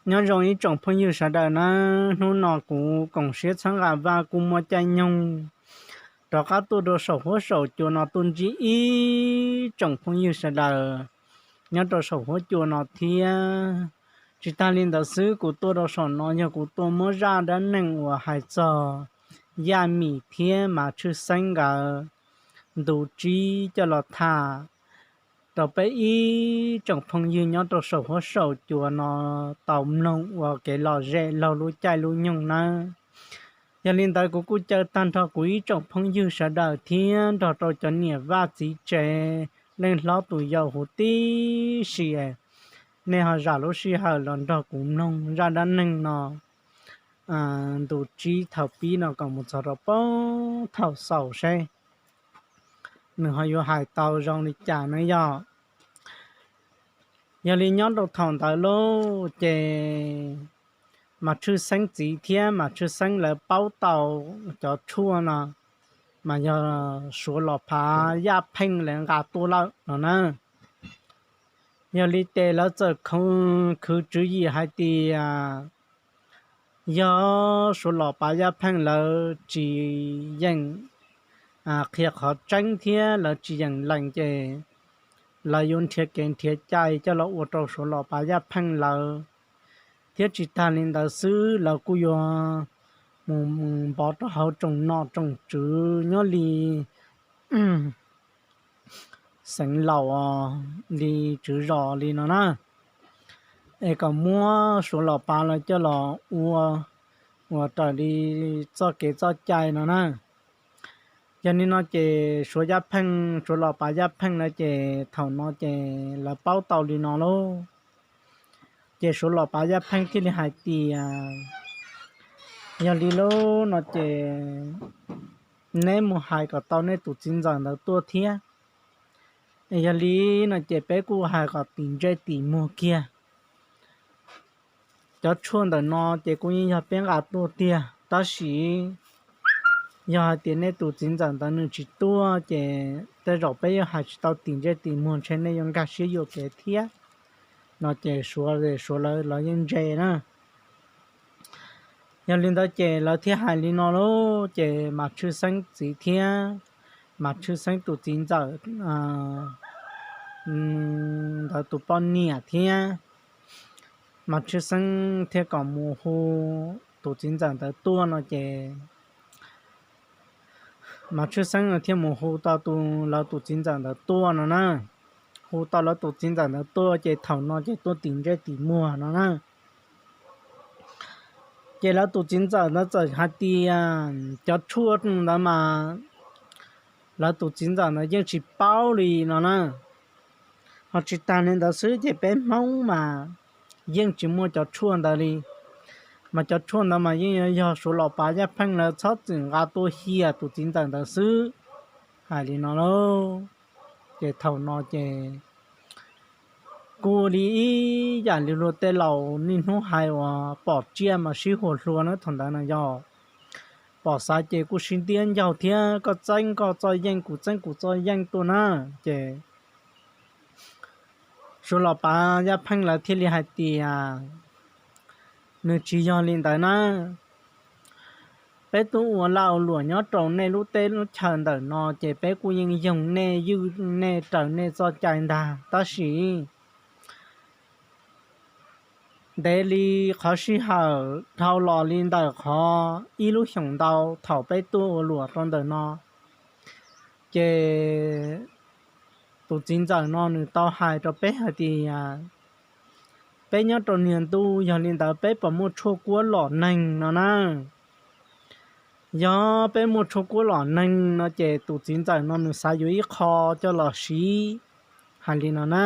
Nyob zoo ib tsoom phooj ywg sawv daws na, hnub no kuv Koom Siab txhawb nqa vaj kuj muaj caij nyoog rov qab tuaj rau saum huab saum cua no tuaj ntsib ib tsoom phooj ywg sawv daws nyob rau saum huab cua no thiab. Tsis tag li ntawd xwb, kuv tuaj rau saum no yog kuv tuaj muab zaj dab neeg uas hais txog Yaj Mim thiab Mas Tshwj Xeeb nkawd ntu tsib coj los tham rau peb ib tsoom phooj ywg nyob rau saum huab saum cua no tau mloog ua kev lom zem laug lub caij lub nyoog nawb. Yog li ntawd kuv kuj caw tag nrho kuv ib tsoom phooj ywg sawv daws thiab nrog rau cov niam vaj txiv tsev leej hlob tus yau huv tib si, nej ho zam lub sij hawm los nrog kuv mloog zaj dab neeg no ntu tsib thaum pib no kom mus txog rau poob thaum xaus seb nws ho yuav hais tau zoo li cas na yog. Yog li nyob rau thaum ntawd lauj ces Mas Tshwj Xeeb txiv thiab Mas Tshwj Xeeb lawv paub tau cov tshuaj no mas yog Suav Los Phav Yaj Pheej lawv nqa tuaj lawm no na. Yog li ces lawv txawm khwv tswv yim hais tias yog Suav Los Phav Yaj Pheej lawv tsis yeem qhia qhov tseeb thiab lawv tsis yeem lees ces lawv yuav nrhiav kev nrhiav cai coj los ua rau Suav Los Phav Yaj Pheej lawv, thiab tsis tag li ntawd xwb lawv kuj yuav mus npov rau hauv tsoom nom tsoom tswv nyob li xeev laus li tswv zos li no na, es kom muab Suav Los Phav lawv coj los ua, ua raws li txoj kev txoj cai no na. Yog li no ces Suav Yaj Pheej, Suav Los Phav Yaj Pheej lawv ces thaum no ces lawv paub tau li no lauj. Ces Suav Los Phav Yaj Pheej thiaj li hais tias yog li lauj no ces neb mus hais kom tau nej tus txiv ntxawm ntawd tuaj thiab. Yog li no ces peb kuj hais kom tim ntsej tim muag kiag. Cov tshuaj ntawm no ces kuj yeej yog peb nqa tuaj tiag tab sis yog hais tias nej tus txiv ntxawm ntawd nws tsis tuaj ces tej zaum peb yuav hais tsis tau tim ntsej tim muag ntshe nej yuav nkag siab yuam kev thiab no ces Suav, Suav lawv los yeej ntse na. Yog li ntawd ces lawv thiaj hais li no lauj, ces Mas Tshwj Xeeb txiv thiab Mas Tshwj Xeeb tus txiv ntxawm ntawd tus poj niam thiab Mas Tshwj Xeeb thiaj kom mus hu tus txiv ntxawm ntawd tuaj no ces Mas Tshwj Xeeb thiaj mus hu tau tus, lawv tus txiv ntxawm ntawd tuaj no na. Hu tau lawv tus txiv ntxawm ntawd tuaj ces thaum no ces tuaj tim ntsej tim muag no na. Ces lawv tus txiv ntxawm ntawd txawm hais tias cov tshuaj ntawd mas lawv tus txiv ntxawm ntawd yeej tsis paub li no na. Ho tsis tag li ntawd xwb ces peb Hmoob mas yeej tsis muaj cov tshuaj ntawd li, mas cov tshuaj ntawd mas yeej yog Suav Los Phav Yaj Pheej lawv txhob txwm nqa tuaj hiam tus txiv ntxawm ntawd xwb. Hais li no lauj, ces thaum no ces kuj li ib yam li luag tej laus niaj hnub hais uas pom tsiaj mas sib huas hlua na thaum ntawd no yog. Pom xav ces kuj sib ntiab ncaug thiab koj txeeb koj txoj yeej kuv txeeb kuv txoj yeej tuaj na. Ces Suav Los Phav Yaj Pheej lawv thiaj li hais tias nws tsis yog li ntawd na. Peb tuaj ua laj ua luam nyob rau nej lub teb lub chaw ntawm no ces peb kuj yeej yoog nej ywj nej raws nej txoj cai ntag tab sis ntev li qhov sij hawm dhau los li ntawm qhov ib lub xyoos ntau thaum peb tuaj ua luam rau ntawm no ces tus txiv ntxawm no nws tau hais rau peb hais tias peb nyob rau niag ntuj yog li ntawd peb puas muaj tshuaj kuab lom neeg no na. Yog peb muaj tshuaj kuab lom neeg no ces tus txiv ntxawm no nws xav yuav ib qho coj los siv hais li no na.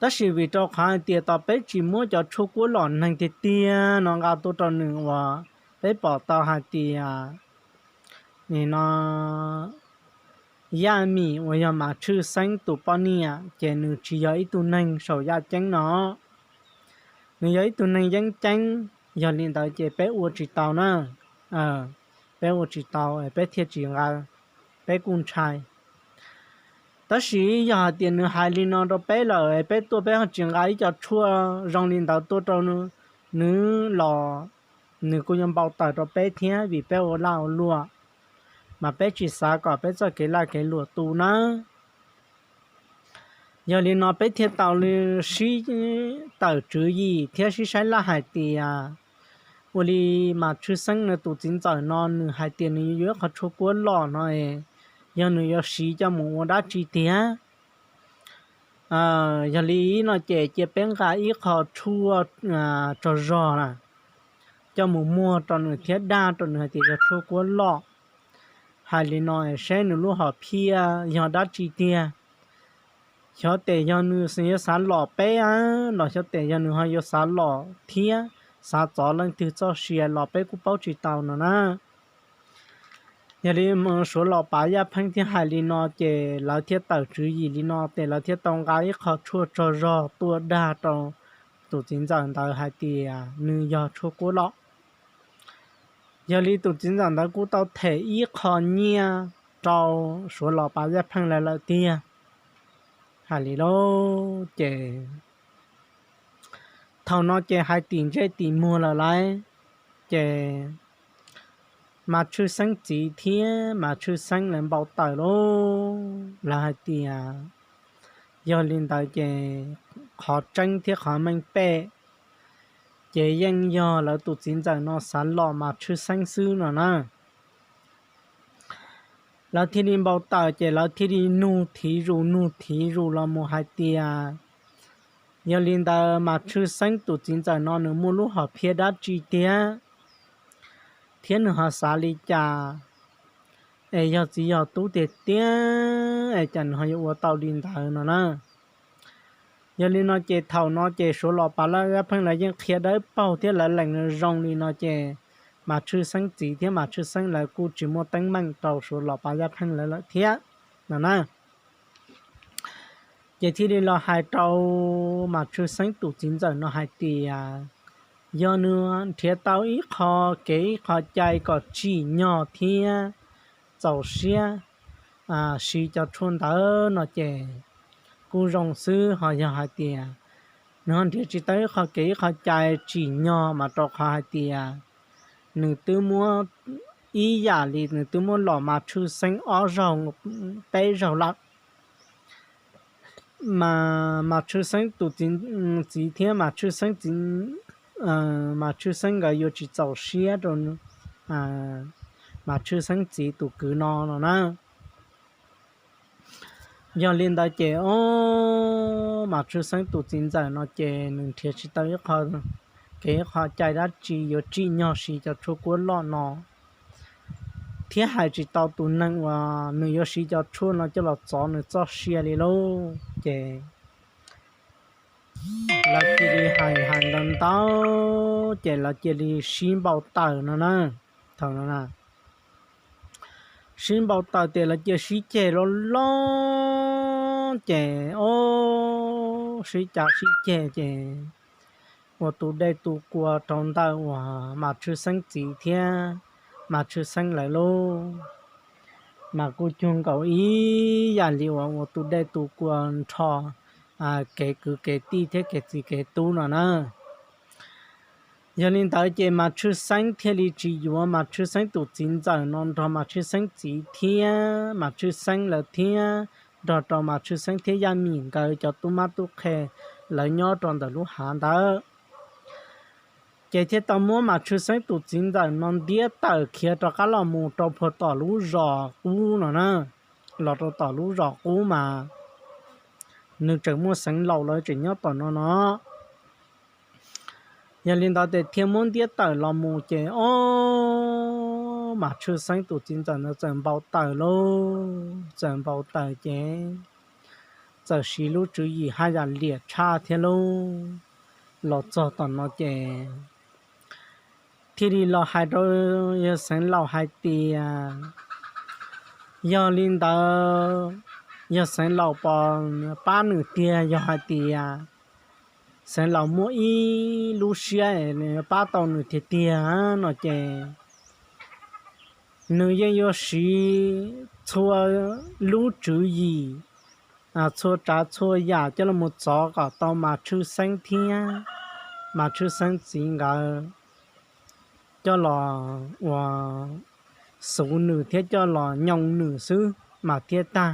Tab sis vim rau qhov hais tias tos peb tsis muab cov tshuaj kuab lom neeg tiag tiag no nqa tuaj rau nws uas peb pom tau hais tias nim no Yaj Mim uas yog Mas Tshwj Xeeb tus poj niam ces nws tsis yog ib tug neeg saum yaj ceeb no, nws yog ib tug neeg yeeb ceeb. Yog li ntawd ces peb ua tsis tau na, peb ua tsis tau peb thiaj tsis nqa, peb kuj ntshai. Tab sis yog hais tias nws hais li no rau peb lawm, peb tuaj peb ho tsis nqa ib co tshuaj zoo li ntawd tuaj rau nws los, nws kuj yuav npau taws rau peb thiab, vim peb ua laj ua luam, mas peb tsis xav kom peb txoj kev laj kev luam tu nawb. Yog li no peb thiaj tau sib tawm tswv yim thiab sib saib laj hais tias, ua li Mas Tshwj Xeeb nws tus txiv ntxawm no nws hais tias nws yuav yuav ib qho tshuaj kuab loj no, yog nws yuav siv coj mus ua dab tsi tiag? Yog li no ces cia peb nqa ib qho tshuaj tsaug zog na coj mus muag rau nws thiab dag rau nws hais tias yog tshuaj kuab loj. Hais li no seb nws lub hom phiaj yog dab tsi tiag. Xyov tes yog nws yuav xav lom peb los xyov tes yog nws ho yuav xav lom thiab xav txov leej twg txoj sia los peb kuj paub tsis tau no na. Yog li Suav los pav Yaj Pheej thiaj hais li no ces lawv thiaj tawm tswv yim li no ces lawv thiaj tau nqa ib qho tshuaj tsaug zog tuaj dag rau tus txiv ntxawm ntawd hais tias nws yog tshuaj kuab loj. Yog li tus txiv ntxawm ntawd kuj tau them ib qho nyiaj rau Suav los pav Yaj Pheej lawv lawm tiag. Hais li lauj ces thaum no ces hais tim ntsej tim muag lawm lauj, ces Mas Tshwj Xeeb txiv thiab Mas Tshwj Xeeb lawv npau taws lauj, lawv hais tias yog li ntawd ces qhov tseeb thiab qhov meej pem ces yeej yog lawv tus txiv ntxawm no xav lom Mas Tshwj Xeeb xwb no na. Lawv thiaj li npau taws ces lawv thiaj li nug thiv zus nug thiv zus los mus hais tias yog li ntawd Mas Tshwj Xeeb tus txiv ntxawm no nws muaj lub hom phiaj dab tsi tiag, thiab nws ho xav li cas, es yog txiv yog tub tiag tiag es cas nws ho yuav ua tau li ntawd no na. Yog li no ces thaum no ces Suav los pav Yaj Pheej lawv yeej qhia dawb paug thiab lawv lees zoo li no ces Mas Tshwj Xeeb txiv thiab Mas Tshwj Xeeb lawv kuj tsis muaj teeb meem rau Suav los pav Yaj Pheej lawv lawm thiab no na. Ces thiaj li los hais rau Mas Tshwj Xeeb tus txiv ntxawm no hais tias yog nws nrhiav tau ib qho kev ib qho cai kom tsim nyog thiab txaus siab siv cov tshuaj ntawd no ces kuj zoo xwb, ho yog hais tias nws ho nrhiav tsis tau ib qho kev ib qho cai tsim nyog mas rau qhov hais tias nws twb muab ib yam li nws twb muab lom Mas Tshwj Xeeb ob zaug peb zaug lawm. Mas Mas Tshwj Xeeb tus txiv thiab Mas Tshwj Xeeb txiv, Mas Tshwj Xeeb nkawd yuav tsis txaus siab rau Mas Tshwj Xeeb txiv tus kwv no no na. Yog li ntawd ces o, Mas Tshwj Xeeb tus txiv ntxawm no ces nws nrhiav tsis tau ib qho kev ib qho cai dab tsi yuav tsim nyog siv cov tshuaj kuab loj no, thiab hais tsis tau tus neeg uas nws yuav siv cov tshuaj no coj los txov nws txoj sia li lauj. Ces lawv cia li hais hais ntau ntau, ces lawv cia li sib npau taws no na. Thaum no na, sib npau taws ces lawv cia sib ceg loj loj ces o, sib cav sib ceg ces ua tus dej tus kua rau ntawm uas Mas Tshwj Xeeb txiv thiab Mas Tshwj Xeeb lawv lauj. Mas kuj cuag nkaus ib yam li uas ua tus dej tus kua nrho kev kwv kev tij thiab kev txiv kev tub no na. Yog li ntawd ces Mas Tshwj Xeeb thiaj li tsis yuav Mas Tshwj Xeeb tus txiv ntxawm no nrog Mas Tshwj Xeeb txiv thiab Mas Tshwj Xeeb lawv thiab nrog rau Mas Tshwj Xeeb thiab Yaj Mim nkawd cov tub mab tub qhe lawv nyob rau ntawm lub hav ntawd. Ces thiaj tau muab Mas Tshwj Xeeb tus txiv ntxawm no ntiab tawm khiav rov qab los mus rau puag tom lub zos qub no na, los rau tom lub zos qub mas nws tseem muaj xeev laus lawv tseem nyob tom no no. Yog li ntawd ces thiaj muab ntiab tawm los mus ces o, Mas Tshwj Xeeb tus txiv ntxawm ntawd txawm npau taws lauj, txawm npau taws ces txawm siv lub tswv yim haj yam liam tshaj thiab lauj. Los txog tom no ces thiaj li los hais rau yawg xeev laus hais tias, yog li ntawd yog xeev laus pos pab nws tiag, yog hais tias xeev laus muaj ib lub siab pab tau nws tiag tiag no ces nws yeej yuav siv txhua lub tswv yim txhua tsav txhua yam coj los txov kom tau Mas Tshwj Xeeb thiab Mas Tshwj Xeeb txiv nkawd coj los ua xuv nws thiab coj los nyoo nws xwb mas thiaj tag.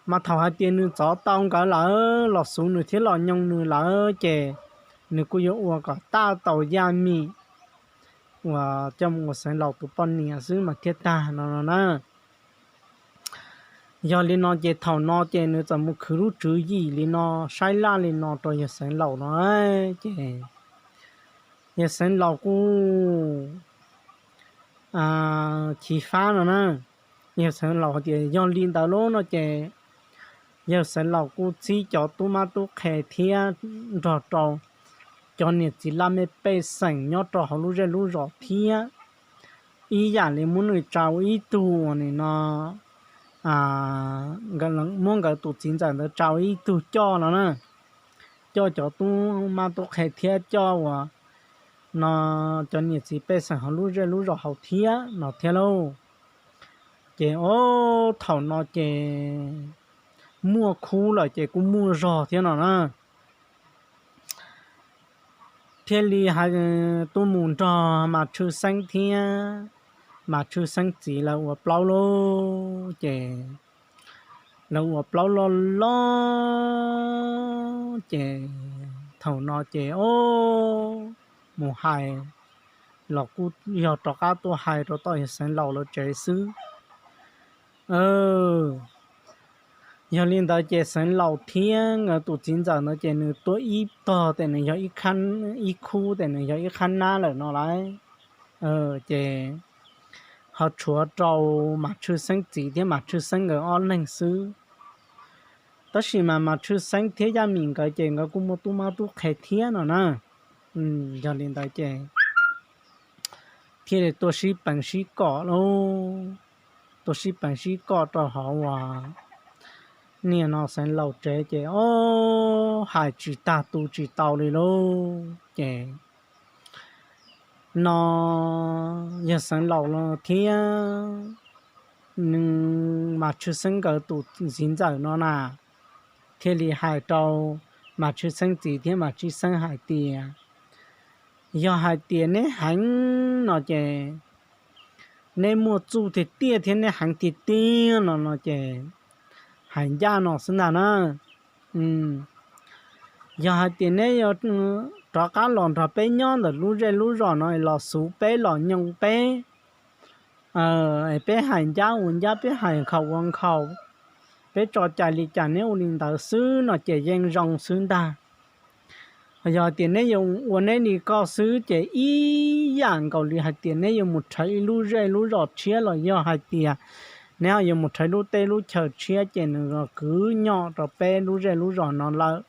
Mas thaum hais tias nws txov tau nkawd lawm los xuv nws thiab los nyoo nws lawm ces nws kuj yuav ua kom tag tau Yaj Mim uas coj mus ua Xeev Laus tus poj niam xwb mas thiaj tag no no na. Yog li no ces thaum no ces nws txawm mus khwv lub tswv yim li no, saib laj li no rau yawg Xeev Laus no ces yawg Xeev Laus kuj chiv fab no na. Yawg Xeev Laus tias yog li ntawd lub no ces yawg Xeev Laus kuj txib cov tub mab tub qhe thiab nrog rau cov niam txiv laj mej pej xeem nyob rau hauv lub zej lub zos thiab ib yam li muab nws tsa ua ib tug uas nim no muab nkawd tus txiv ntxawm ntawd tsa ua ib tug coj no na, coj cov tub mab tub qhe thiab coj uas no cov niam txiv pej xeem hauv lub zej lub zos hauv thiab no thiab lauj. Ces ob thaum no ces muaj khub lawm ces kuj muaj zog thiab no na. Thiaj li hais tuaj mus nrog Mas Tshwj Xeeb thiab Mas Tshwj Xeeb txiv lawv ua plaub lub ces lawv ua plaub loj loj ces thaum no ces o mus hais los kuj yog rov qab tuaj hais rau tom yawg Xeev Laus lawv tsev xwb. Yog li ntawd ces Xeev Laus thiab nkawd tus txiv ntxawm ntawd ces nws tuaj ib tog tes nws yog ib khub tes nws yog ib qhab nab lawm no lauj. Ces ho tshuav rau Mas Tshwj Xeeb txiv thiab Mas Tshwj Xeeb nkawd ob leeg xwb. Tab sis mas Mas Tshwj Xeeb thiab Yaj Mim nkawd ces nkawd kuj muaj tub mab tub qhe thiab no na. Yog li ntawd ces thiaj li tuaj sib peev sib kom lauj, tuaj sib peev sib kom rau hauv uas niaj no Xeev Laus tsev ces o hais tsis tag tu tsis tau li lauj. Ces no yawg Xeev Laus los thiab nws Mas Tshwj Xeeb nkawd tus txiv ntxawm no na thiaj li hais rau Mas Tshwj Xeeb txiv thiab Mas Tshwj Xeeb hais tias yog hais tias neb heev no ces neb muaj txuj tiag tiag thiab neb heev tiag tiag no no ces hais ncaj no xwb ntag na. Yog hais tias neb yuav rov qab los nrog peb nyob ntawm lub zej lub zos no los xuv peb los nyoo peb, peb hais ncab ua ncab peb hais nkhaus ua nkhaus, peb tso cai li cas neb ua li ntawd xwb no ces yeej zoo xwb ntag. Yog tias neb yuav ua neb li koj xwb ces ib yam nkaus li hais tias neb yuav mus rhawv ib lub zej lub zos tshiab los yog hais tias neb ho yuav mus rhawv lub teb lub chaw tshiab ces nws kwv nyom rau peb lub zej lub zos no lawm,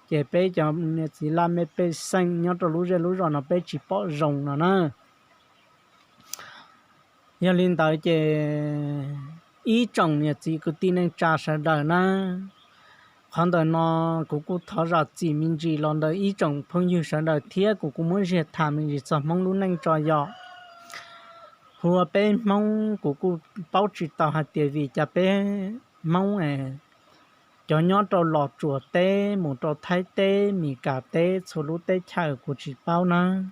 ces peb cov niam txiv laj mej pej xeem nyob rau lub zej lub zos no peb tsis pom zoo no na. Yog li ntawd ces ib tsoom niam txiv kwv tij neej tsa sawv daws na, qhov ntawm no kuv kuj thov zam txim me ntsis los ntawm ib tsoom phooj ywg sawv daws thiab kuv kuj muab ziag tham me ntsis txog Hmoob lub neej tso yom. Hu ua peb Hmoob kuv kuj paub tsis tau hais tias vim cas peb Hmoob cov nyob rau Los Tsuas teb mus rau Thaib teb, Mis Kas teb, txhua lub teb chaws kuv tsis paub nawb.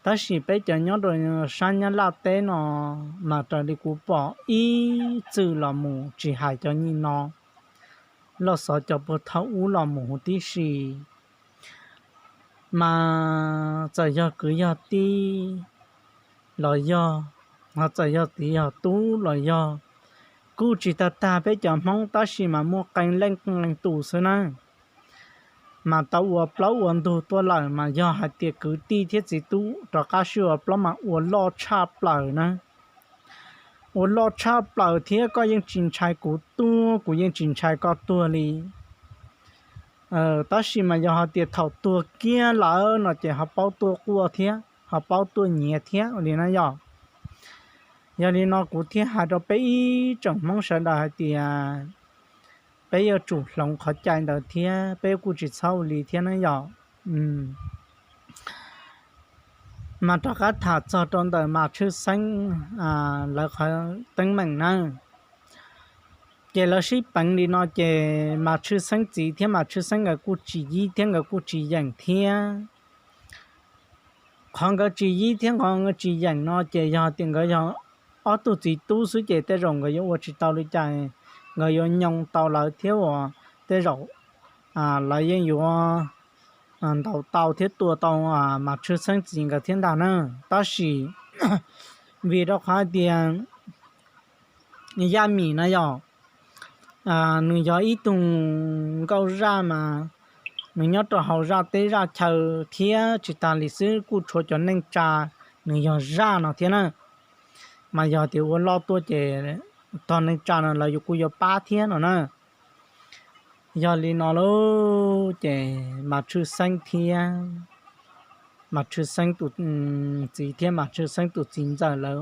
Tab sis peb cov nyob rau sab Nyab Laj teb no mas raws li kuv pom ib txwm los mus tsis hais cov nyi no, Loj Xov cov puag thaum ub los mus huv tib si, mas txawm yog kwv yog tij los yog, ho txawm yog txiv yog tub los yog, kuj tsis tag tag peb cov Hmoob tab sis mas muaj qee leej qee tus xwb na. Mas tau ua plaub ua ntug tuaj lawm mas yog hais tias kwv tij thiab txiv tub rov qab sib ua plaub mas ua loj tshaj plaws na. Ua loj tshaj plaws thiab koj yeej tsis ntshai kuv tuag, kuv yeej tsis ntshai koj tuag li. Tab sis mas yog hais tias thaum tuag kiag lawm no ces ho paub tuaj quaj thiab ho paub tuaj nyiav thiab ua li na yom. Yog li no kuv thiaj hais rau peb ib tsoom Hmoob sawv daws hais tias peb yuav tsum hloov qhov cai ntawd thiab peb kuj tsis txhob ua li thiab na yom. Mas rov qab tham txog rau ntawm Mas Tshwj Xeeb lawv qhov teeb meem na. Ces lawv sib peev li no ces Mas Tshwj Xeeb txiv thiab Mas Tshwj Xeeb nkawd kuj tsis yib thiab nkawd kuj tsis yeem thiab. Qhov nkawd tsis yib thiab qhov nkawd tsis yeem no ces yog tias nkawd yog ob tug txiv tub xwb ces tej zaum nkawd yuav ua tsis tau li cas, nkawd yuav nyoo tau lawv thiab uas tej zaum lawv yeej yuav ntaus tau thiab tua tau Mas Tshwj Xeeb txiv nkawd thiab ntag na. Tab sis vim rau qhov hais tias Yaj Mim na yog nws yog ib tug nkauj zaj mas nws nyob rau hauv zaj teb zaj chaw thiab tsis tas li xwb kuj tshuav cov neej tsa nws yog zaj no thiab na. Mas yog tias ua loj tuaj ces tog neej tsa no lawv yuav kuj yuav pab thiab no na. Yog li no lauj ces Mas Tshwj Xeeb thiab Mas Tshwj Xeeb tus txiv thiab Mas Tshwj Xeeb tus txiv ntxawm lawv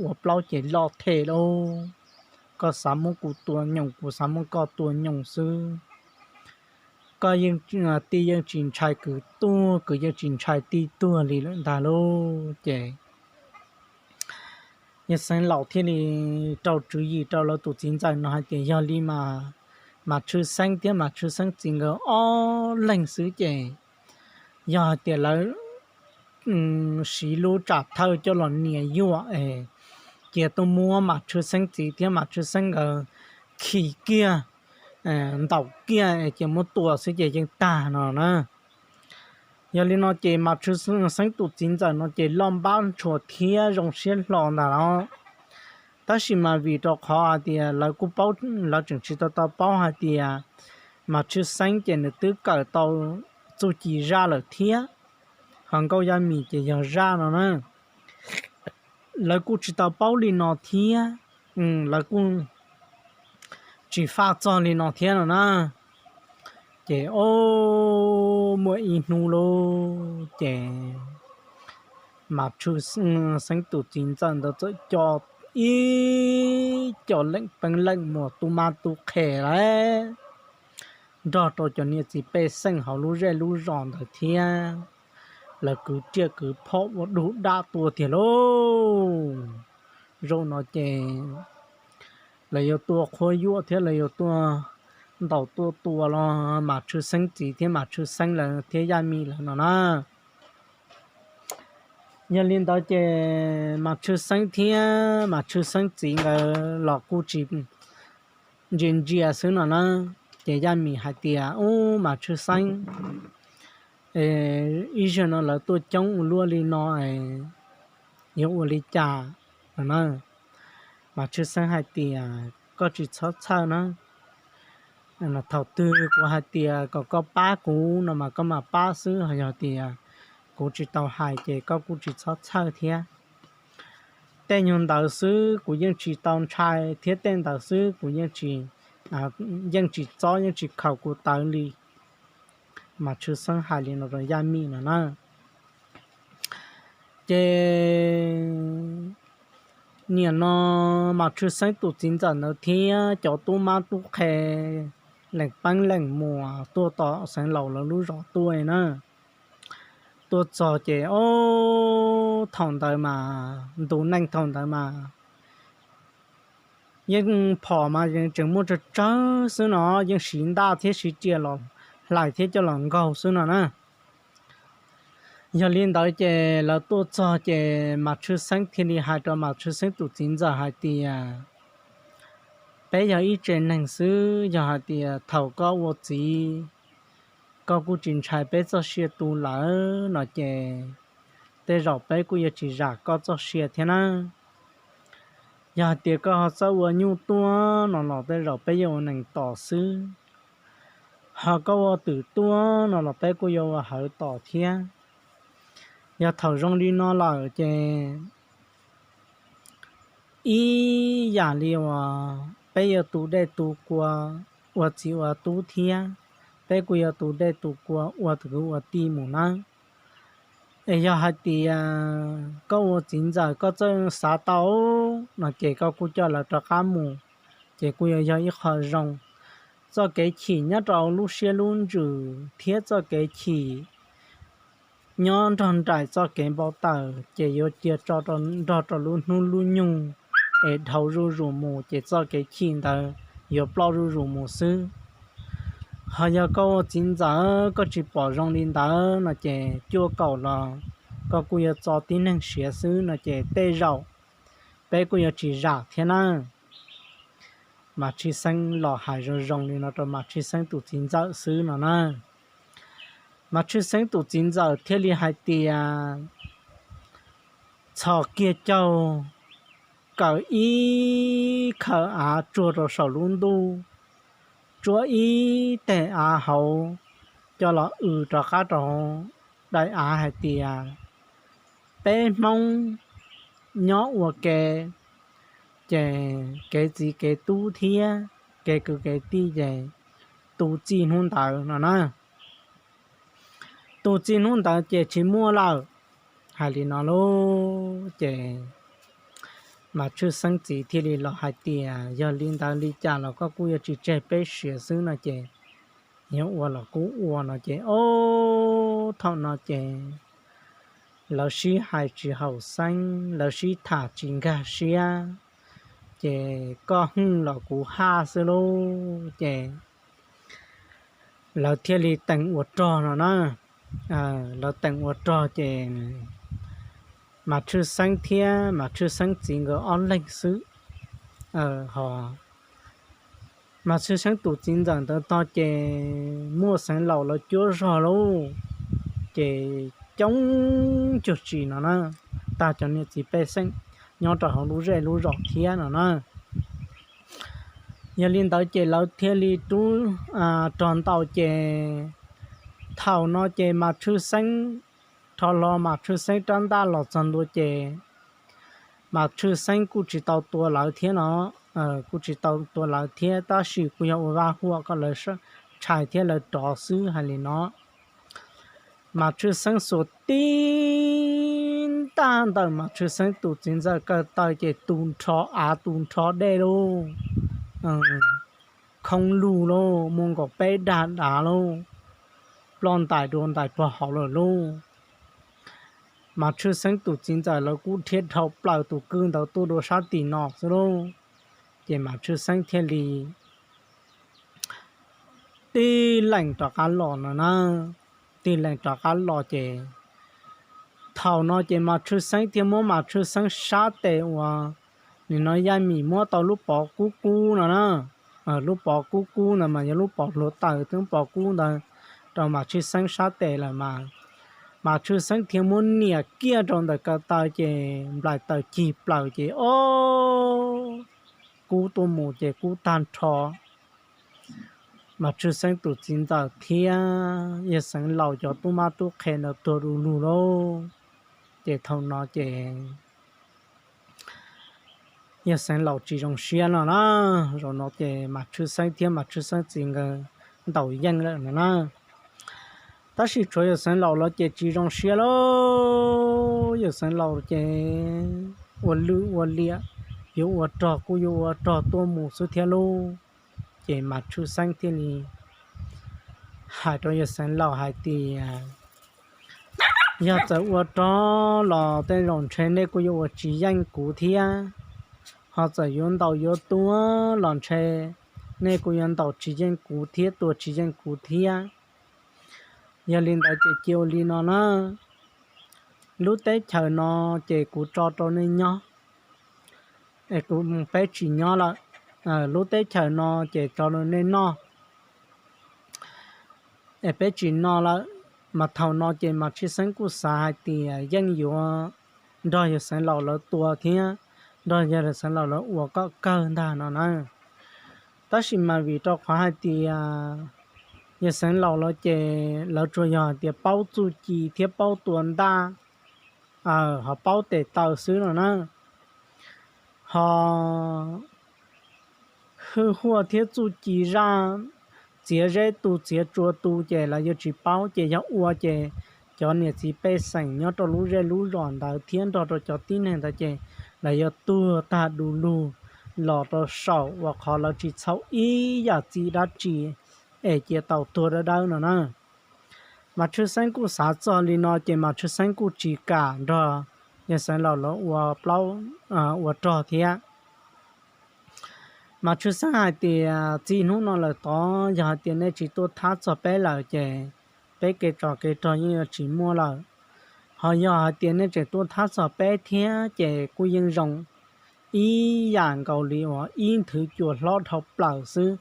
ua plaub ces loj them lauj. Koj xav muab kuv tua nyoos kuv xav muab koj tua nyoos xwb. Koj yeej, tij yeej tsis ntshai kwv tuag kwv yeej tsis ntshai tij tuag li lawm ntag lauj. Ces Yaj Xeeb Laus thiaj li rau tswv yim rau lawv tus txiv ntxawm no hais tias yog li mas Mas Tshwj Xeeb thiab Mas Tshwj Xeeb txiv nkawd ob leeg xwb ces yog hais tias lawv siv lub tsam thawj coj los nias yuam es cia tuaj muab Mas Tshwj Xeeb txiv thiab Mas Tshwj Xeeb nkawd khi kiag, ntaus kiag es cia muab tua xwb ces yeej tag no na. Yog li no ces Mas Tshwj Xeeb tus txiv ntxawm no ces loj npab ntshua thiab zoo siab hlo ntag los. Tab sis mas vim rau qhov hais tias lawv kuj paub, lawv tseem tsis tau tau paub hais tias Mas Tshwj Xeeb ces nws twb kawm tau txuj ci zaj lawm thiab, ho nkauj Yaj Mim ces yog zaj no na. Lawv kuj tsis tau paub li no thiab, lawv kuj tsis faj txog li no thiab no na. Ces o, muaj ib hnub lauj ces Mas Tshwj Xeeb tus txiv ntxawm ntawd txawm coj ib co leej peeb leej muas tub mab tub qhe lawm nrog rau cov niam txiv pej xeem hauv lub zej lub zos ntawd thiab lawv kwv riaj kwv phom ua dug daj tuaj tiag lauj. Zaum no ces lawv yuav tuaj qhuab yuam thiab lawv yuav tuaj ntaus tuaj tua los Mas Tshwj Xeeb txiv thiab Mas Tshwj Xeeb lawv thiab Yaj Mim lawv no na. Yog li ntawd ces Mas Tshwj Xeeb thiab Mas Tshwj Xeeb txiv nkawd los kuj tsis ntsia ntsia xwb no na. Ces Yaj Mim hais tias, Ub, Mas Tshwj Xeeb, ib zaug no lawv tuaj coob ua luaj li no, yuav ua li cas no na? Mas Tshwj Xeeb hais tias, Koj tsis txhob txhawj na. Thaum twg kuv hais tias kom koj pab kuv no mas koj mam pab xwb, ho yog tias kuv tsis tau hais ces koj kuj tsis txhob txhawj thiab. Tej nyuag ntawd xwb kuv yeej tsis tau ntshai thiab tej ntawd xwb kuv yeej tsis, yeej tsis txob yeej tsis khaum kuv tawv li. Mas Tshwj Xeeb hais li no rau Yaj Mim no na. Ces nim no Mas Tshwj Xeeb tus txiv ntxawm ntawd thiab cov tub mab tub qhe leej peeb leej muas tuaj tom Xeev Laus lawv lub zos tuaj na. Tuaj txog ces, o, thaum ntawd mas ntu neej thaum ntawd mas yeej phom mas tseem muaj tsawg tsawg xwb no, yeej siv ntaj thiab siv riam los hlais thiab coj los nkaug xwb no na. Yog li ntawd ces lawv tuaj txog ces Mas Tshwj Xeeb thiaj li hais rau Mas Tshwj Xeeb tus txiv ntxawm hais tias, Peb yog ib tsev neeg xwb, yog hais tias thaum koj ua txiv koj kuj tsis ntshai peb txoj sia tu lawm no ces tej zaum peb kuj yuav tsis zam koj txoj sia thiab na. Yog hais tias koj ho txawj ua nyuj tuaj no los tej zaum peb yuav ua nees tos xwb, ho koj ua twm tuaj no los peb kuj yuav ua hawv tos thiab. Yog thaum zoo li no lawm ces ib yam li uas peb yuav tu dej tu kua ua txiv ua tub thiab, peb kuj yuav tu dej tu kua ua kwv ua tij mus nawb. Es yog hais tias koj ua txiv ntxawm koj txawj xav tau no ces koj kuj coj lawv rov qab mus, ces kuj yuav yog ib qho zoo. Txoj kev chim nyob rau lub siab lub ntsws thiab txoj kev chim nyob nrog nraim txoj kev npau taws ces yuav cia tso nrog rau lub hnub lub nyoog es dhau zuj zus mus ces txoj kev chim ntawd yuav ploj zuj zus mus xwb. Ho yog koj ua txiv ntxawm koj tsis pom zoo li ntawd no ces cuaj kaum los koj kuj yuav txo tib neeg siav xwb no ces tej zaum peb kuj yuav tsis zam thiab nawb. Mas Tshwj Xeeb los hais zoo zoo li no rau Mas Tshwj Xeeb tus txiv ntxawm xwb no na. Mas Tshwj Xeeb tus txiv ntxawm thiaj li hais tias, txhos kiag caug, kaw ib khaws av tsuag rau saum lub ntuj, tsuab ib teg av hauv, coj los w rov qab rau daim av hais tias, peb Hmoob nyob ua ke, ces kev txiv kev tub thiab kev kwv kev tij ces tu txij hnub ntawd no na. Tu txij hnub ntawd ces tsis muaj lawm. Hais li no lauj ces Mas Tshwj Xeeb txiv thiaj li los hais tias, yog li ntawd li cas los koj kuj yuav tsis tseg peb siav xwb no ces, yog ua los kuj ua no ces, ob, thaum no ces lawv sib hais tsis haum xeeb, lawv sib tham tsis nkag siab, ces koj hwj los kuv haj xwb lauj ces lawv thiaj li teem ua rog no na. Lawv teem ua rog ces Mas Tshwj Xeeb thiab Mas Tshwj Xeeb txiv nkawd ob leeg xwb. Ho Mas Tshwj Xeeb tus txiv ntxawm ntawd tog ces muaj Xeev Laus lawv cuab zog lauj, ces coob cuag tsis no na, tag cov niam txiv pej xeem nyob rau hauv lub zej lub zos thiab no na. Yog li ntawd ces lawv thiaj li rub rog ntaus ces thaum no ces Mas Tshwj Xeeb, rho hlo Mas Tshwj Xeeb rab ntaj los txog ntua ces Mas Tshwj Xeeb kuj tsis tau tua lawv thiab no, kuj tsis tau tua lawv thiab tab sis kuj yog ua vaj huam kom lawv tshais thiab lawv rov xwb hais li no. Mas Tshwj Xeeb xuas tib ntaj ntawm Mas Tshwj Xeeb tus txiv ntxawm ko taw ces tu nrho av tu nrho dej lauj, khoob lug lauj, muaj nkaus peb dag dav lauj, ploj ntais dua ntais puag hauv lawm lauj. Mas Tshwj Xeeb tus txiv ntxawm lawv kuj dhia dhau plaws tus kwj ntawd tuaj dua sab tim no xwb lauj. Ces Mas Tshwj Xeeb thiaj li tig leem rov qab los no na. Tig leem rov qab los ces thaum no ces Mas Tshwj Xeeb thiaj muab Mas Tshwj Xeeb sab tes uas nim no Yaj Mim muab tau lub pov kub kub no na. Lub pov kub kub ntawd mas yog lub pov hluav taws, twb pov kub ntawd rau Mas Tshwj Xeeb sab tes lawm mas, Mas Tshwj Xeeb thiaj muab nias kiag rau ntawm ko taw ces nplaim taws cig plaws ces ob, kub tuaj mus ces kub tag nrho. Mas Tshwj Xeeb tus txiv ntxawm thiab yawg Xeev Laus cov tub mab tub qhe ntawd tuag du lug lauj. Ces thaum no ces yawg Xeev Laus tsis zoo siab no na. Zaum no ces Mas Tshwj Xeeb thiab Mas Tshwj Xeeb txiv nkawd ntaus yeej lawm no na. Tab sis tshuav yawg Xeev Laus los ces tsis zoo siab lauj. Yawg Xeev Laus ces ua lwj ua liam, yuav ua rog kuj yuav ua rog tuaj mus xwb thiab lauj. Ces Mas Tshwj Xeeb thiaj li hais rau yawg Xeev Laus hais tias, yog txawm ua rog los tej zaum ntshe nej kuj yuav ua tsis yeej kuv thiab, ho txawm yuav ntaus yuav tua los ntshe nej kuj yuav ntaus tsis yeej kuv thiab tua tsis yeej kuv thiab. Yog li ntawd ces cia ua li no na, lub teb chaws no ces kuv tso rau nej nyob, es kuv, peb tsis nyob lawm. Lub teb chaws no ces tso rau nej noj, es peb tsis noj lawm. Mas thaum no ces Mas Tshwj Xeeb kuj xav hais tias yeej yuav nrog yawg Xeev Laus lawv tua thiab nrog yawg Xeev Laus lawv ua kom kawg ntag no na. Tab sis mas vim rau qhov hais tias yawg Xeev Laus lawv ces lawv tsuas yog hais tias paub txuj ci thiab paub tua ntaj, ho paub tes taw xwb no na. Ho hwj huaj thiab txuj ci zaj txiav zeb tu txiav tsua tu ces lawv yuav tsis paub, ces yog ua ces cov niam txiv pej xeem nyob rau lub zej lub zos ntawd thiab nrog rau cov tib neeg ntawd ces lawv yuav tuag tag du lug los rau saum uas qhov lawv tsis txhaum ib yam txim dab tsi es cia tau tuag dawb dawb no na. Mas Tshwj Xeeb kuj xav txog li no ces Mas Tshwj Xeeb kuj tsis kam nrog yawg Xeev Laus lawv ua plaub, ua rog thiab. Mas Tshwj Xeeb hais tias, Txij hnub no lawm tod, yog hais tias nej tsis tuaj thab txog peb lawm ces peb kev tsov kev rog yeej yuav tsis muaj lawm. Ho yog hais tias nej tseem tuaj thab txog peb thiab ces kuj yeej zoo ib yam nkaus li uas ib nthwv cua hlob dhau plaws xwb.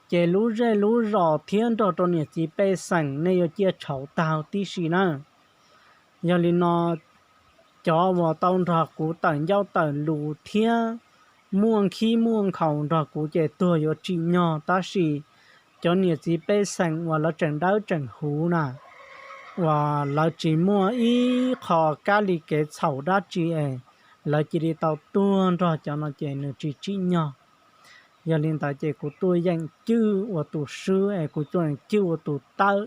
Ces lub zej lub zos thiab nrog rau niam txiv pej xeem nej yuav ciaj tshauv tag tib si na. Yog li no, cov uas tau nrog kuv tawm ncauj tawm lus thiab muaj nkhib muaj nkhaus nrog kuv ces tuag yuav tsim nyog, tab sis cov niam txiv pej xeem uas lawv tseem dawb tseem huv na, uas lawv tsis muaj ib qho kab li kev txhaum dab tsi es lawv cia li tau tuag nrog cov no ces nws tsis tsim nyog. Yog li ntawd ces kuv tuaj yeem cwj ua tus swb es kuv tuaj yeem cwj ua tus tawm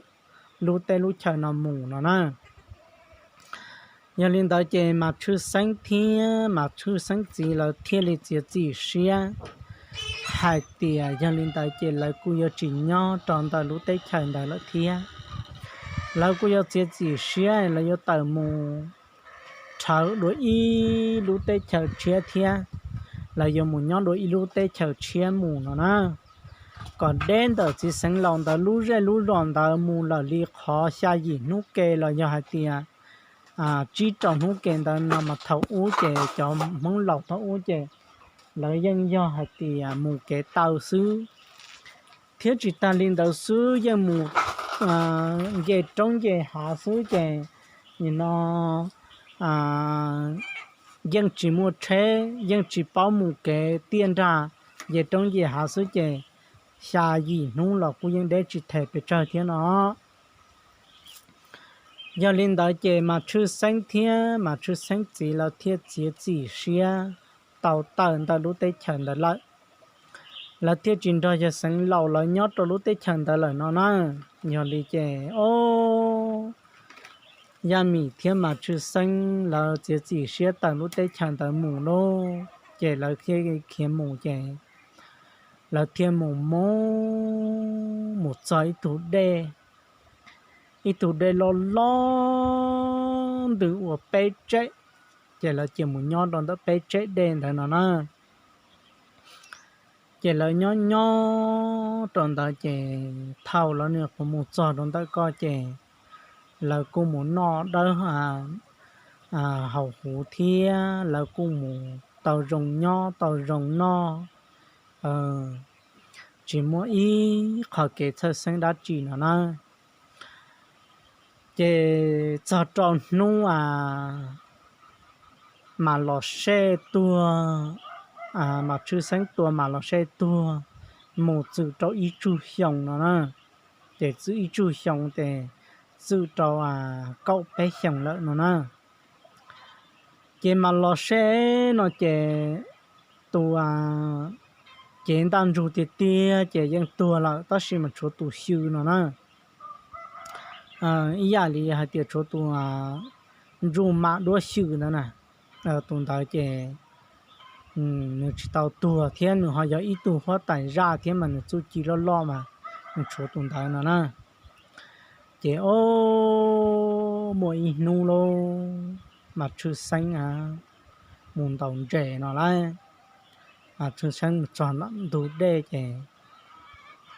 lub teb lub chaw no mus no na. Yog li ntawd ces Mas Tshwj Xeeb thiab Mas Tshwj Xeeb txiv lawv thiaj li txiav txim siab hais tias yog li ntawd ces lawv kuj yuav tsis nyob rau ntawm lub teb chaws ntawd lawm thiab. Lawv kuj yuav txiav txim siab, lawv yuav tawm mus rhawv dua ib lub teb chaws tshiab thiab. Lawv yuav mus nyob dua ib lub teb chaws tshiab mus no na, kom deb ntawm txiv xeev laus ntawd lub zej lub zos ntawd mus lawm li qhov xya yim hnub ke los yog hais tias tsib rau hnub ke ntawd no mas thaum ub ces cov Hmoob laus thaum ub ces lawv yeej yog hais tias mus kev taw xwb. Thiab tsis tas li ntawd xwb, yeej mus nce roob nce hav xwb ces nim no yeej tsis muaj tsheb, yeej tsis paub mus kev tiaj nrag, nce roob nce hav xwb ces xya yim hnub los kuj yeej deb tsis them pes tsawg thiab no. Yog li ntawd ces Mas Tshwj Xeeb thiab Mas Tshwj Xeeb txiv lawv thiaj txiav txim siab tau tawm ntawm lub teb chaws ntawd lawm. Lawv thiaj tsis nrog yawg xeev laus lawv nyob rau lub teb chaws ntawd lawm no na. Yog li ces o, Yaj Mim thiab Mas Tshwj Xeeb lawv txiav txim siab tawm lub teb chaws ntawd mus lauj, ces lawv thiaj khiav mus ces lawv thiaj mus mus mus txog ib tug dej, ib tug dej loj loj ntws ua peb tseb, ces lawv cia mus nyob rau ntawm peb tseb dej ntawd no na. Ces lawv nyob nyob rau ntawd ces thaum lawv nws qhuav mus txog rau ntawm ko ces lawv kuj mus noj dawb haus huv thiab lawv kuj mus tau zoo nyob tau zoo noj, tsis muaj ib qho kev txhawj xeeb dab tsi no na. Ces txog rau hnub a Mas Los Sej tuag, Mas Tshwj Xeeb tua Mas Los Sej tuag mus txwm rau ib tsug xyoo no na, ces txwm ib tsug xyoo ces txwm rau kaum peb xyoos lawm no na. Ces Mas Los Sej no ces tus cev ntaj ntsug tiag tiag ces yeej tuag lawm tab sis mas tshuav tus xyw no na. Ib yam li hais tias tshuav tus ntsuj mam duab xyw ntawd na, tus ntawd ces nws tsis tau tuag thiab nws ho yog ib tug huab tais zaj thiab mas nws txuj ci loj loj mas nws tshuav tus ntawd no na. Ces o, muaj ib hnub lauj, Mas Tshwj Xeeb mus ntaus ntses no lauj, Mas Tshwj Xeeb mus txog ntug dej ces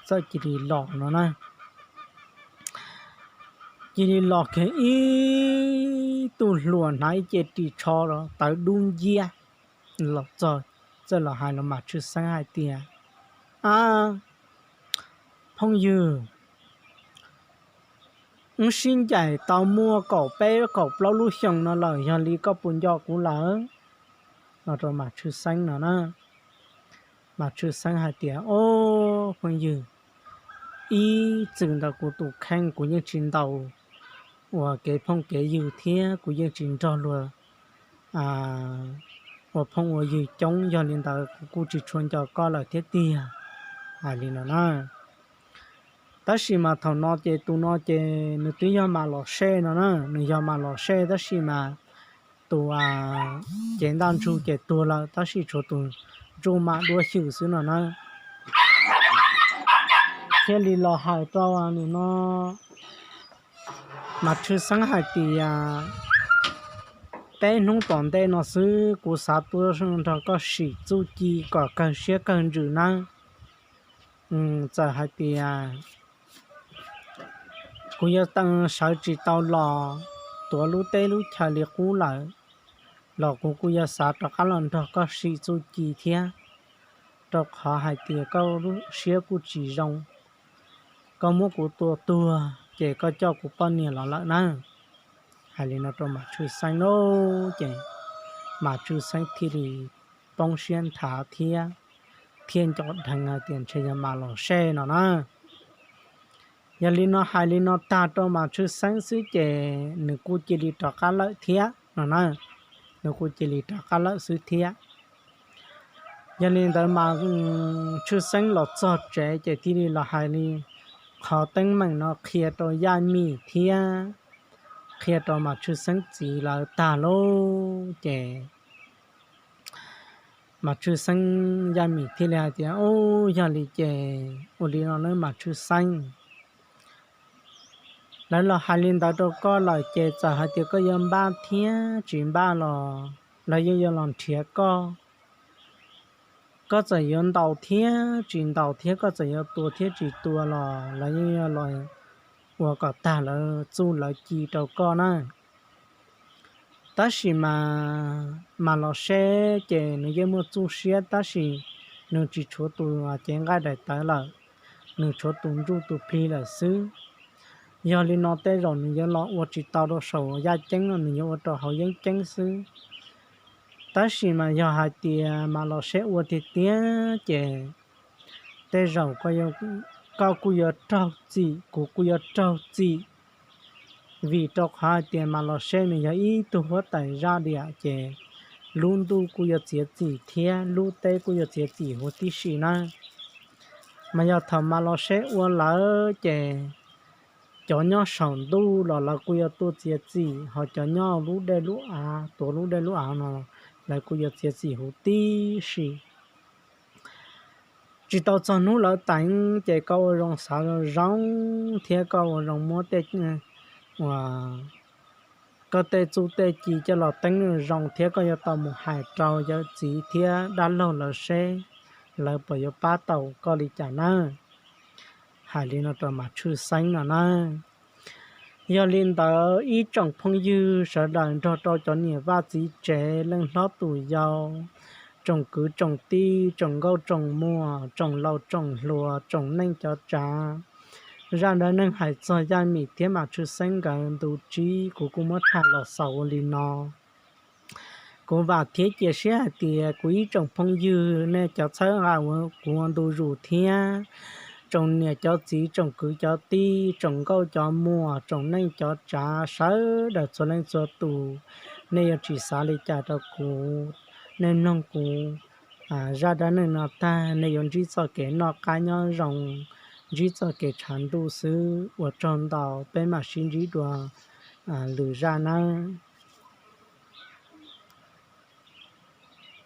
txawm cia li los no na. Cia li los kiag ib tug hluas hnav ib ce ris tsho los tawv dub nciab los txog, txawm los hais rau Mas Tshwj Xeeb hais tias, A, phooj ywg, wb sib ncaim tau muaj kaum peb kaum plaub lub xyoo no lawm, yog li koj puas nco kuv lawm? No rau Mas Tshwj Xeeb no na. Mas Tshwj Xeeb hais tias, O, phooj ywg, ib txwm ntawm kuv tus kheej kuv yeej tsis ntaus uas kev phooj kev ywg thiab kuv yeej tsis nrog luag ua phooj ua ywg coob, yog li ntawd kuv kuj tsis tshua nco koj lawm thiab tiag. Hais li no na. Tab sis mas thaum no ces tus no ces nws twb yog Mas Los Sej no na, nws yog Mas Los Sej tab sis mas tus cev ntaj ntsug ces tuag lawm tab sis tshuav tus ntsuj mam duab xyw xwb no na. Thiaj li los hais rau nws no, Mas Tshwj Xeeb hais tias, Peb hnub tom ntej no xwb kuv xav tuaj nrog koj sim txuj ci kom kawg siab kawg ntsws nawb. Txawm hais tias kuv yuav sawv tsis tau los tuav lub teb lub chaw li qub lawm, los kuv kuj yuav xav rov qab los nrog koj sim txuj ci thiab, rau qhov hais tias koj lub siab kuj tsis zoo, koj muab kuv tua tuag ces koj coj kuv poj niam los lawm na. Hais li no rau Mas Tshwj Xeeb lauj, ces Mas Tshwj Xeeb thiaj li poob siab nthav thiab, thiaj nco dheev hais tias ntshe yog Mas Los Seb no na. Yog li no hais li no tag rau Mas Tshwj Xeeb xwb ces nws kuj cia li rov qab lawm thiab no na, nws kuj cia li rov qab lawm xwb thiab. Yog li ntawd Mas Tshwj Xeeb los txog tsev ces thiaj li los hais li qhov teeb meem no qhia rau Yaj Mim thiab qhia rau Mas Tshwj Xeeb txiv lawv tag lauj ces Mas Tshwj Xeeb, Yaj Mim thiaj li hais tias, Ub, yog li ces ua li no nawb Mas Tshwj Xeeb. Lawv los hais li ntawd rau koj lawm ces txawm hais tias koj yuav npaj thiab tsis npaj los lawv yeej yuav los nrhiav koj. Koj txawm yuav ntaus thiab tsis ntaus thiab koj txawm yuav tua thiab tsis tua los lawv yeej yuav los ua kom tag lawv txuj lawv ci rau koj na. Tab sis mas, Mas Los Seb ces nws yeej muaj txuj siab tab sis nws tsis tshuav tus cev nqaij daim tawv lawm, nws tshuav tus ntsuj tus plig lawm xwb. Yog li no tej zaum nws yuav los ua tsis tau rau saum yaj ceeb no, nws yuav ua rau hauv yeeb ceeb xwb. Tab sis mas yog hais tias Mas Los Seb ua tiag tiag ces tej zaum koj kuj yuav raug txim, kuv kuj yuav raug txim, vim rau qhov hais tias Mas Los Seb nws yog ib tug huab tais zaj diam ces lub ntuj kuj yuav txiav txim thiab lub teb kuj yuav txiav txim huv tib si na. Mas yog thaum Mas Los Seb ua lawm ces cov nyob saum ntuj los lawv kuj yuav tuaj txiav txim, ho cov nyob lub dej lub av, tuav lub dej lub av no, lawv kuj yuav txiav txim huv tib si. Tsis tau txog hnub lawv teev ces koj ua zoo xav zoo thiab koj ua zoo muab tej, uas, koj tej txuj tej ci coj los teeb zoo thiab koj yuav tau mus hais rau yawm txiv thiab dab laug lawv seb lawv puas yuav pab tau koj li cas nawb. Hais li no rau Mas Tshwj Xeeb no na. Yog li ntawd ib tsoom phooj ywg sawv daws nrog rau cov niam vaj txiv tsev, leej hlob tus yau, tsoom kwv tsoom tij, tsoom nkauj tsoom muam, tsoom laus tsoom hluas, tsoom neej cov tsav, zaj dab neeg hais txog Yaj Mim thiab Mas Tshwj Xeeb nkawd ntu tsib kuv kuj muab tham los xaus ua li no. Kuv vam thiab cia siab hais tias kuv ib tsoom phooj ywg nej cov txhawb nqa kuv ua ntu zus thiab tsoom niam cov txiv, tsoom kwv cov tij, tsoom nkauj cov muam, tsoom neej cov tsav sawv daws txhua leej txhua tus, nej yuav tsis xav li cas rau kuv. Nej mloog kuv zaj dab neeg no tag nej yuav ntsib txoj kev noj qab nyob zoo, ntsib txoj kev tshav ntuj xwb. Ua tsaug ntau, peb mam sib ntsib dua lwm zaj nawb.